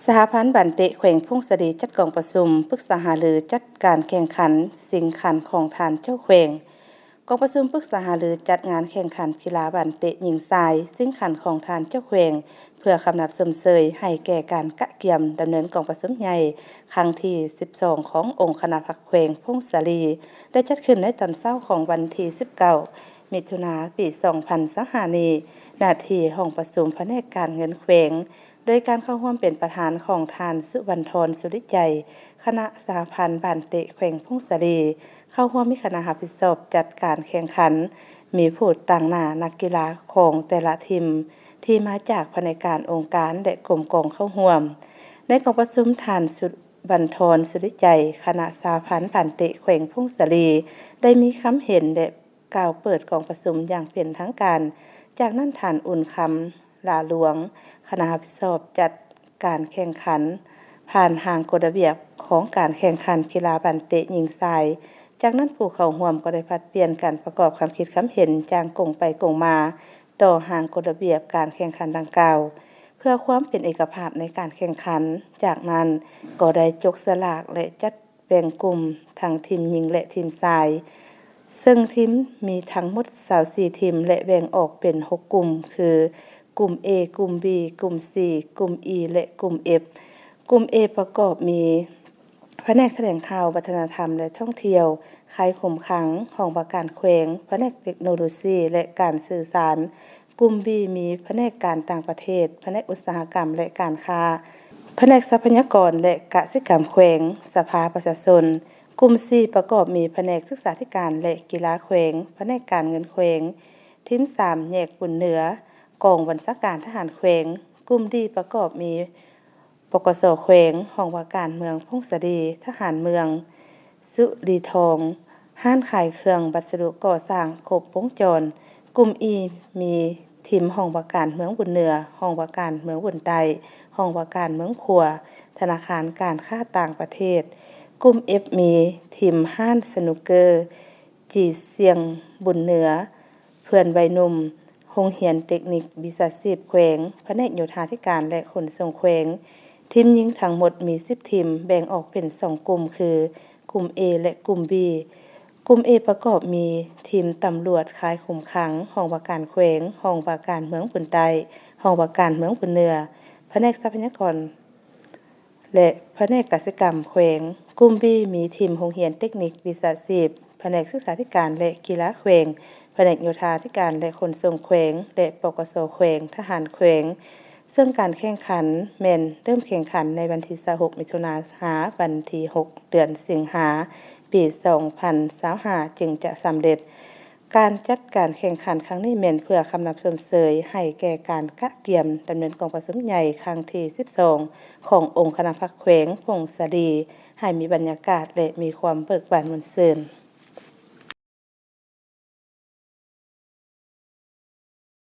ສະຫະພັນບານເຕະແຂວງຜົ້ງສາລີ ຈັດກອງປະຊຸມປຶກສາຫາລືຈັດການແຂ່ງຂັນຊິງຂັນຂອງທ່ານເຈົ້າແຂວງ. ກອງປະຊຸມປຶກສາຫາລືຈັດງານແຂ່ງຂັນກິລາບານເຕະຍິງຊາຍຊິງຂັນຂອງທ່ານເຈົ້າແຂວງ ເພື່ອຄຳນັບຊົມເຊີຍໃຫ້ແກ່ການກະກຽມດຳເນີນກອງປະຊຸມໃຫຍ່ຄັ້ງທີສິບສອງ ຂອງອົງຄະນະພັກແຂວງຜົ້ງສາລີ ໄດ້ຈັດຂຶ້ນໃນຕອນເຊົ້າຂອງວັນທີສິບເກົ້າ ມິຖຸນາ ປີສອງພັນຊາວຫ້ານີ້ ນະທີ່ຫ້ອງປະຊຸມພະແນກການເງິນແຂວງ ໂດຍການເຂົ້າຮ່ວມເປັນປະທານຂອງທ່ານ ສຸວັນທອນ ສຸລິໄຈ ຄະນະສະຫະພັນບານເຕະແຂວງຜົ້ງສາລີ, ເຂົ້າຮ່ວມມີຄະນະຮັບຜິດຊອບຈັດການແຂ່ງຂັນ, ມີຜູ້ຕາງໜ້ານັກກິລາຂອງແຕ່ລະທີມ ທີ່ມາຈາກພະແນກການ, ອົງການ ແລະ ກົມກອງເຂົ້າຮ່ວມ. ໃນກອງປະຊຸມ, ທ່ານ ສຸວັນທອນ ສຸລິໄຈ ຄະນະສະຫະພັນບານເຕະແຂວງຜົ້ງສາລີ ໄດ້ມີຄຳເຫັນ ແລະ ກ່າວເປີດກອງປະຊຸມຢ່າງເປັນທາງການ. ຈາກນັ້ນ ທ່ານ ອຸ່ນຄຳ ຫຼ້າຫຼວງ ຄະນະຮັບຜິດຊອບຈັດການແຂ່ງຂັນ ຜ່ານຮ່າງກົດລະບຽບຂອງການແຂ່ງຂັນກິລາບານເຕະຍິງຊາຍ. ຈາກນັ້ນ ຜູ້ເຂົ້າຮ່ວມກໍໄດ້ຜັດປ່ຽນກັນປະກອບຄຳຄິດຄຳເຫັນຢ່າງກົງໄປກົງມາຕໍ່ຮ່າງກົດລະບຽບການແຂ່ງຂັນດັ່ງກ່າວ ເພື່ອຄວາມເປັນເອກະພາບໃນການແຂ່ງຂັນ. ຈາກນັ້ນກໍໄດ້ຈົກສະຫຼາກ ແລະ ຈັດ ແບ່ງກຸ່ມທັງທີມຍິງ ແລະ ທີມຊາຍ, ເຊິ່ງທີມມີທັງໝົດຊາວສີ່ທີມ ແລະ ແບ່ງອອກເປັນຫົກກຸ່ມ ຄື ກຸ່ມ A, ກຸ່ມ B, ກຸ່ມ C, ກຸ່ມ E ແລະ ກຸ່ມ F. ກຸ່ມ A ປະກອບມີ ພະແນກຖະແຫຼງຂ່າວ, ວັດທະນະທຳ ແລະ ທ່ອງທ່ຽວ, ຄ້າຍຄຸມຂັງ, ຫ້ອງວ່າການແຂວງ, ພະແນກເຕັກໂນໂລຊີ ແລະ ການສື່ສານ, ກຸ່ມ B ມີພະແນກການຕ່າງປະເທດ, ພະແນກອຸດສາຫະກຳ ແລະ ການຄ້າ, ພະແນກຊັບພະຍາກອນ ແລະ ກະສິກຳແຂວງ, ສະພາປະຊາຊົນ. ກຸ່ມ C ປະກອບມີພະແນກສຶກສາທິການ ແລະ ກິລາແຂວງ, ພະແນກການເງິນແຂວງ, ທີມສາມແຍກບຸນເໜືອ, ກອງບັນຊາການທະຫານແຂວງ. ກຸ່ມ D ປະກອບມີ ປກສ ແຂວງ, ຫ້ອງວ່າການເມືອງຜົ້ງສາລີ, ທະຫານເມືອງ, ສຸລີທອງ, ຮ້ານຂາຍເຄື່ອງວັດສະດຸກໍ່ສ້າງຄົບວົງຈອນ. ກຸ່ມ E ມີທີມຫ້ອງວ່າການເມືອງບຸນເໜືອ, ຫ້ອງວ່າການເມືອງບຸນໃຕ້, ຫ້ອງວ່າການເມືອງຂົວ, ທະນາຄານການຄ້າຕ່າງປະເທດ. ກຸ່ມ F ມີທີມຮ້ານສະໜຸກເກີ ຈີ່ຊຽງບຸນເໜືອ, ເພື່ອນໄວໜຸ່ມ, ໂຮງຮຽນເຕັກນິກວິຊາຊີບແຂວງ, ພະແນກໂຍທາທິການ ແລະ ຂົນສົ່ງແຂວງ. ທີມຍິງທັງໝົດມີສິບທີມ, ແບ່ງອອກເປັນສອງກຸ່ມ ຄື ກຸ່ມ A ແລະ ກຸ່ມ B. ກຸ່ມ A ປະກອບມີທີມຕຳຫຼວດຄ້າຍຄຸມຂັງ, ຫ້ອງວ່າການແຂວງ, ຫ້ອງວ່າການເມືອງບຸນໃຕ້, ຫ້ອງວ່າການເມືອງບຸນເໜືອ, ພະແນກຊັບພະຍາກອນ ແລະ ພະແນກກະສິກຳແຂວງ. ກຸ່ມ B ມີທີມໂຮງຮຽນເຕັກນິກວິຊາຊີບ, ພະແນກສຶກສາທິການ ແລະ ກິລາແຂວງ, ພະແນກໂຍທາທິການ ແລະ ຂົນສົ່ງແຂວງ ແລະ ປກສ ແຂວງ, ທະຫານແຂວງ. ເຊິ່ງການແຂ່ງຂັນແມ່ນເລີ່ມແຂ່ງຂັນໃນວັນທີຊາວຫົກ ມິຖຸນາ ຫາວັນທີຫົກ ເດືອນສິງຫາ ປີສອງພັນຊາວຫ້າ ຈຶ່ງຈະສຳເລັດ. ການຈັດການແຂ່ງຂັນຄັ້ງນີ້ແມ່ນເພື່ອຄຳນັບຊົມເຊີຍໃຫ້ແກ່ການກະກຽມດຳເນີນກອງປະຊຸມໃຫຍ່ຄັ້ງທີສິບສອງ ຂອງອົງຄະນະພັກແຂວງຜົ້ງສາລີ ໃຫ້ມີບັນຍາກາດ ແລະ ມີຄວາມເບີກບານມ່ວນຊື່ນ.